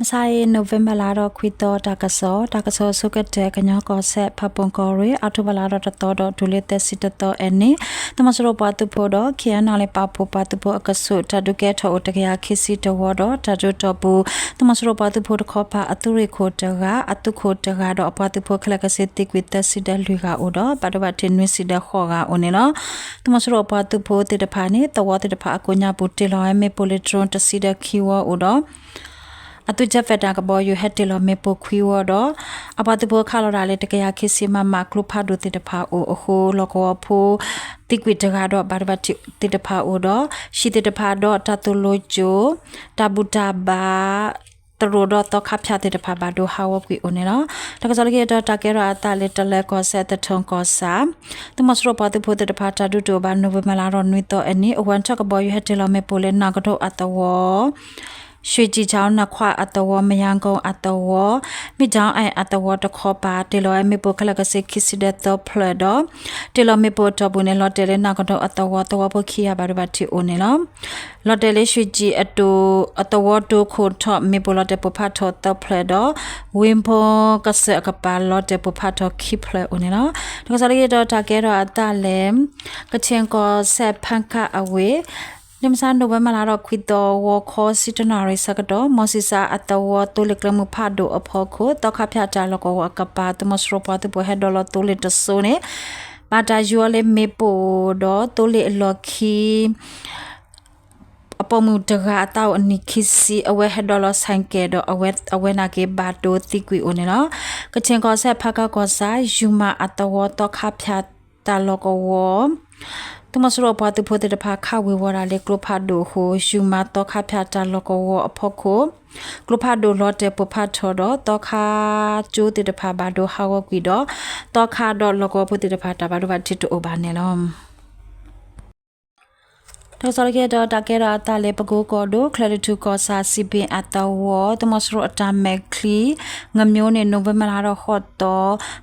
မုၢ်ဆါအံၤ November လါဒီးခွံသီ တၢ်ကစီၣ်, တၢ်ကစီၣ်ဆိကတၢၢ် ကညီကီၢ်စဲၣ် ဖၣ်ပူၣ်ကီၢ်ရ့ၣ် October လါဒီးတသီဒီးတုၤလၢသၢဆံတသီအနံၤ, သုးမီၤစိရိၤပှၤသုးဖိဒီး K N L A ပာ်ဖှိၣ်ပှၤသုးဖိအကဆူး တၢ်ဒုးကဲထီၣ်အိၣ်တကယၤခံဆံတဝီဒီး တၢ်ဒုးတီၢ်ပူၤ သုးမီၤစိရိၤပှၤသုးဖိတခီပၤ အသုးရ့ၣ်ခိၣ်တဂၤ အသုးခိၣ်တဂၤဒီးအပှၤသုးဖိခဲလၢာ်ကဆ့ သံကွံာ်သၢဆံဒီးလွံၢ်ဂၤအိၣ်ဒီး ဘၣ်ဒိဘၣ်ထံးနွံဆံဒီးဃိးဂၤအိၣ်န့ၣ်လီၤ. သုးမီၤစိရိၤအပှၤသုးဖိသ့ၣ်တဖၣ်န့ၣ် သဝီသ့ၣ်တဖၣ်အကိးညါပူၤ တ့ၢ်လီၤဝဲမ့ၣ်ပိၢ်လၢ drone တဆံဒီးခံဝီအိၣ်ဒီး အသုး jet fighter ကဘီယူၤ ဟဲတ့ၢ်လီၤမ့ၣ်ပိၢ်ခွံဝီဒီး အပှၤသုးဖိခးလီၤတၢ်လၢတကယၤခံဆံ မမ ကျိဖးဒိၣ်သ့ၣ်တဖၣ်အိၣ်အဃိ လီၢ်ကဝီၤဖိ သံကွံာ်တဂၤဒီး ဘၣ်ဒိဘၣ်ထံးသ့ၣ်တဖၣ်အိၣ်ဒီး ဟံၣ်သ့ၣ်တဖၣ်ဒီးတၢ်သိၣ်လိကၠိ တၢ်ဘူၣ်တၢ်ဘါ သရိာ်ဒီးသီခါဖၠၣ်သ့ၣ်တဖၣ် ဘၣ်ဒိဟးဂီၤကွံာ်အိၣ်န့ၣ်လီၤ. တၢ်ကစီၣ်လၢခံဒီး တၢ်ကဲထီၣ်အသးလၢ တလၢၤကီၢ်စဲၣ် သထူကီၢ်ဆၣ် သုးမီၤစိရိၤပှၤသုးဖိသ့ၣ်တဖၣ် တၢ်ဒုးတအိၣ်ဘၣ် November လါဒီးနွံသီအနံၤ အဝဲထီၣ်ကဘီယူၤဟဲတ့ၢ်လီၤမ့ၣ်ပိၢ်လၢ နၢ်ကဒိၣ်အသဝီ ရွှ့ၣ်ကၠံၣ်ထီနခွါအသဝီ မယါကိၣ်အသဝီ မ့ၢ်ဒီအံၣ်အသဝီတခီပၤ တ့ၢ်လီၤဝဲမ့ၣ်ပိၢ်ခဲလၢာ်ကဆ့ခံဆံဒီးသၢဖျၢၣ်ဒီး တ့ၢ်လီၤမ့ၣ်ပိၢ်အတီၢ်ပူၤန့ၣ် လီၤတဲာ်လၢနၢ်ကဒိၣ်အသဝီ သဝီဖိခံဂၤ ဘၣ်ဒိဘၣ်ထံးအိၣ်န့ၣ်လီၤ. လီၤတဲာ်လၢရွှ့ၣ်ကၠံၣ်အတိၤ အသဝီတိခိၣ်ထီၣ် မ့ၣ်ပိၢ်လီၤတဲာ်ပိၢ်ဖးထီၣ်သၢဖျၢၣ်ဒီး ဝ့ၢ်ဖိကစၢၢ်အကပၤ လီၤတဲာ်ပိၢ်ဖးထီၣ်ခံဖျၢၣ်အိၣ်န့ၣ်လီၤ. တၢ်ကစီၣ်လၢခံဒီး တၢ်ကဲထီၣ်အသးလၢ ကခ့ၣ်ကီၢ်စဲၣ် ဖၣ်ခၣ်အဝ့ၢ် လၢမုၢ်ဆါ November လါဒီးခွံသီ ဂီၤခီဆံတၢနၣ်ရံၣ်ဆၢကတီၢ် မီၤဆံၣ်စၣ်အသဝီ သိလ့ၣ်ကျဲမုၢ်ဖးဒိၣ်အဖီခိၣ် သီခါဖၠၣ်တၢ်လီၢ်ကဝီၤအကပၤ သုးမီၤစိရိၤပှၤသုးဖိဟဲဒိးလီၤသိလ့ၣ်တစိၤန့ၣ် ဘၣ်တၢ်ယူၤအီၤလၢမ့ၣ်ပိၢ်ဒီး သိလ့ၣ်အလီၢ်ခံ အပိာ်မုၣ်တဂၤအသးအိၣ်အနံၣ်ခံဆံ အဝဲဟဲဒိးလီၤဆဲးကဲးဒီး အဝဲနာ်က့ဘၣ်ဒိသံကွံာ်အိၣ်န့ၣ်လီၤ. ကခ့ၣ်ကီၢ်စဲၣ် ဖၣ်ခၣ်ကီၢ်ဆၣ် ယူၤမၤအသဝီ သီခါဖၠၣ်တၢ်လီၢ်ကဝီၤ သုးမီၤစိရိၤအပှၤသုးဖိသ့ၣ်တဖၣ် ခးဝ့ၤဝီၤတၢ်လၢကျိဖးဒိၣ်အဃိ ယူၤမၤသီခါဖၠၣ်တၢ်လီၢ်ကဝီၤအဖီခိၣ် ကျိဖးဒိၣ်လီၤတဲာ်ပိၢ်ဖးထီၣ်ဒီး သီခါကၠိသ့ၣ်တဖၣ်ဘၣ်ဒိဟးဂီၤကွံာ်ဒီး သီခါဒီးလီၢ်ကဝီၤဖိသ့ၣ်တဖၣ် တၢ်ဘၣ်ဒိဘၣ်ထံးတအိၣ်ဘၣ်န့ၣ်လီၤ. တၢ်ကစီၣ်လၢခံဒီး တၢ်ကဲထီၣ်အသးလၢ ပကိကီၢ်ဒိၣ် ချၢၣ်တထူၣ်ကီၢ်ဆၣ် စံးဘ့ၣ်အသဝီ သုးမီၤစိရိၤအတၢ်မဲာ်ချံ ငမျိုးန့ၣ် November လါဒီးဃိးသီ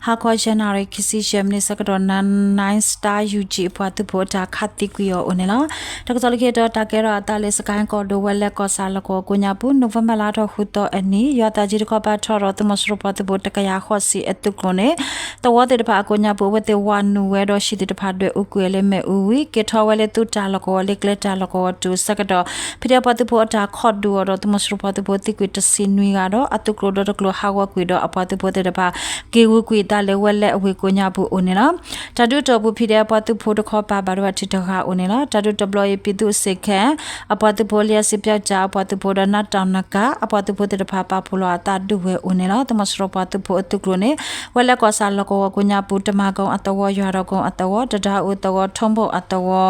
ဟါခီယဲၢ်နၣ်ရံၣ်ခံဆံယဲၢ်မံးနံးဆၢကတီၢ် နၢၣ် Nine Star U G အပှၤသုးဖိအတၢ်ခးသံကွံာ်အီၤအိၣ်န့ၣ်လီၤ. တၢ်ကစီၣ်လၢခံဒီး တၢ်ကဲထီၣ်အသးလၢ စကဲၣ်ကီၢ်ဒိၣ် ဝဲလဲၣ်ကီၢ်ဆၣ်လီၢ်ကဝီၤကိးညါပူၤ November လါထီၣ်ဃုသီအနံၤ ယွၤသးကံၢ်တခီပၤထီၣ်ဒီး သုးမီၤစိရိၤပှၤသုးဖိတကယၤဃိးဆံအသုးကျိၤန့ၣ် သဝီသ့ၣ်တဖၣ်အကိးညါပူၤ အဝဲသ့ၣ်ဝၤနုာ်ဝဲဒီး ဟံၣ်သ့ၣ်တဖၣ်ဒွဲၣ်အူကွံာ်လၢမ့ၣ်အူဝံၤ က့ၤထီၣ်ဝဲလၢသုးတၢ်လီၢ်ကဝီၤလၢကျဲတၢ်လီၢ်ကဝီၤတုၤဆၢကတီၢ် ဖံးဒဲးပှၤသုးဖိအတၢ်ခိးဒုးအီၤဒီး သုးမီၤစိရိၤပှၤသုးဖိသံကွံာ်တဆံနွံဂၤဒီး အသုးကျိၤဒီတကျိၤဟးဂီၤကွံာ်ဒီး အပှၤသုးဖိသ့ၣ်တဖၣ် က့ၤဂုာ်ကွံာ်အသးလၢဝဲလဲၣ်အဝ့ၢ်ကိးညါပူၤအိၣ်န့ၣ်လီၤ. တၢ်ဒုးတီၢ်ပူၤ ဖံးဒဲးပှၤသုးဖိတခီပၤ ဘၣ်ဒိဘၣ်ထံးတဂၤအိၣ်န့ၣ်လီၤ. တၢ်ဒုးတဘျီအံၤ ပံၤသူးစ့ၣ်ခဲ အပှၤသုးဖိ လံအစ့ပျီကၠၣ် အပှၤသုးဖိဒီး နးတီၣ်နကၣ် အပှၤသုးဖိသ့ၣ်တဖၣ် ပာ်ဖှိၣ်လီၤအသးဒုးဝဲအိၣ်န့ၣ်လီၤ. သုးမီၤစိရိၤပှၤသုးဖိအသုးကျိၤန့ၣ် ဝဲလဲၣ်ကီၢ်ဆၣ်လီၢ်ကဝီၤကိးညါပူၤ တမၤကီၢ်အသဝီ ယွၤဒီးကီၢ်အသဝီ တဒါအူအသဝီ ထီဘိၣ်အသဝီ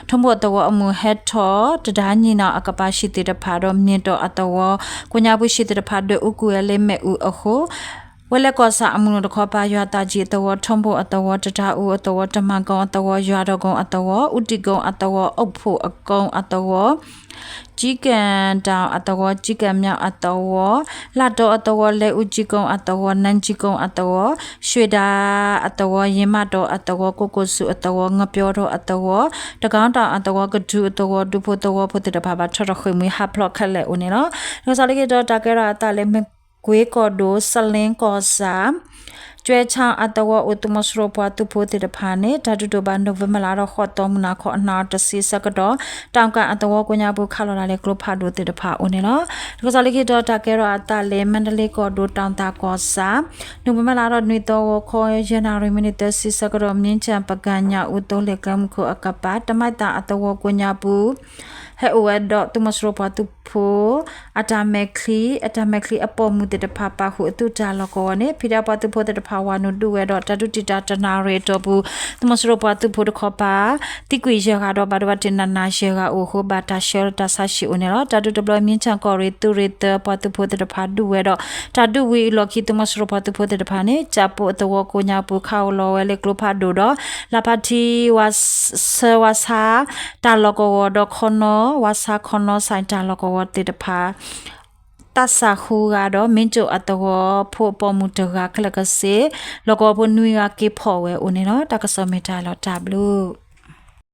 ထီဘိၣ်အသဝီအမုၢ်ဟဲထီၣ် တဒါညံၣ်နီၣ်အကပၤ ဟံၣ်သ့ၣ်တဖၣ်ဒီး မ့ၢ်တီၣ်အသဝီ ကိးညါပူၤ ဟံၣ်သ့ၣ်တဖၣ်ဒွဲၣ်အူကွံာ်ဝဲလၢမ့ၣ်အူအဃိ ဝဲလဲၣ်ကီၢ်ဆၣ်အမုၢ်နုာ်တခီပၤ ယွၤသးကံၢ်အသဝီ ထီဘိၣ်အသဝီ တဒါအူအသဝီ တမၤကီၢ်အသဝီ ယွၤဒီးကီၢ်အသဝီ အူတံၢ်ကီၢ်အသဝီ အိၣ်ဖှိၣ်အကီၢ်အသဝီ ကၠံကၣ်တၢ်အသဝီ ကၠံကၣ်မၠီအသဝီ လၢတီအသဝီ လဲအူကၠံကီၢ်အသဝီ နၢ်ကၠံကီၢ်အသဝီ ရွှ့ၣ်ဒၣ်အသဝီ ယ့မၣ်တီအသဝီ ကိၣ်ကိၣ်ဆူအသဝီ ငပျီထီၣ်အသဝီ တကီတၢ်အသဝီ ကဒုအသဝီ ဒူဖိသဝီဖိသ့ၣ်တဖၣ် ဘၣ်ထီၣ်ထီၣ်ဃ့ၢ်မှံဟးဖျိးခဲလၢာ်အိၣ်န့ၣ်လီၤ. တၢ်ကစီၣ်လၢခံဒီး တၢ်ကဲထီၣ်အသးလၢ မကွ့ကီၢ်ဒိၣ် စလ့ကီၢ်ဆၣ် ကၠွဲဆၣ်အသဝီအိၣ် သုးမီၤစိရိၤပှၤသုးဖိသ့ၣ်တဖၣ်န့ၣ် တၢ်ဒုးတအိၣ်ဘၣ် November လါထီၣ်ဃိးသီ မုၢ်နၤခီအနၣ်တဆံဆၢကတီၢ် တၢ်ကၣ်အသဝီကိးညါပူၤ ခးလီၤတၢ်လၢကျိဖးဒိၣ်သ့ၣ်တဖၣ်အိၣ်န့ၣ်လီၤ. တၢ်ကစီၣ်လၢခံဒီး တၢ်ကဲထီၣ်အသးလၢ မါဒလ့ကီၢ်ဒိၣ် တီၣ်သၣ်ကီၢ်ဆၣ် November လါထီၣ်နွံသီ ဂီၤခီယဲၢ်နၣ်ရံၣ်မံးနံးသၢဆံဆၢကတီၢ် မ့ၢ်ကၠၣ်ပကၣ်ညၣ်အူ သိလ့ၣ်ကျဲမုၢ်ခိၣ်အကပၤ တမံသၣ်အသဝီကိးညါပူၤ ဟဲအိၣ်ဝဲဒီး သုးမီၤစိရိၤပှၤသုးဖိ အတၢ်မဲာ်ချံ အတၢ်မဲာ်ချံအပိာ်မုၣ်သ့ၣ်တဖၣ် ပာ်ဃုာ်အသုးတၢ်လီၢ်ကဝီၤန့ၣ် ဖံးဒဲးပှၤသုးဖိသ့ၣ်တဖၣ် ဝၤနုာ်ဒုးဝဲဒီး တၢ်ဒုးတံာ်တာ်တနၣ်ရံၣ်အတီၢ်ပူၤ သုးမီၤစိရိၤပှၤသုးဖိတခီပၤ သံကွံာ်ယဲၢ်ဂၤဒီး ဘၣ်ဒိဘၣ်ထံးနးနးယဲၢ်ဂၤအိၣ်အဃိ ဘၣ်တၢ်ဆှၢလီၤတၢ်ဆါဟံၣ်အိၣ်န့ၣ်လီၤ. တၢ်ဒုးတဘျီ မ့ၢ်ကၠၣ်ကီၢ်ရ့ၣ် သုးရ့ၣ်သၢ ပှၤသုးဖိသ့ၣ်တဖၣ်ဒုးဝဲဒီး တၢ်ဒုးဝံၤအလီၢ်ခံ သုးမီၤစိရိၤပှၤသုးဖိသ့ၣ်တဖၣ်န့ၣ် ကၠၣ်ပိၣ်အသဝီကိးညါပူၤ ခးအိၣ်လီၤဝဲလၢကျိဖးဒိၣ်ဒီး လၢဖါထံ ဆၢဝါဆါ တၢ်လီၢ်ကဝီၤဒီး ခီနီ ဝါဆါခီနီ စဲးတၢ်လီၢ်ကဝီၤသ့ၣ်တဖၣ် သးစၢ်ဃုဂၤဒီး မ့ၢ်ကၠိၣ်အသဝီဖိအပိာ်မုၣ်တဂၤခဲလၢာ်ကဆ့ လီၢ်ကဝီၤဖိနွံဂၤက့ၤဖီၣ်ဝဲအိၣ်န့ၣ်လီၤ. တၢ်ကစီၣ်မ့ၢ်တၢ်လီၤတၢ်ဘျုး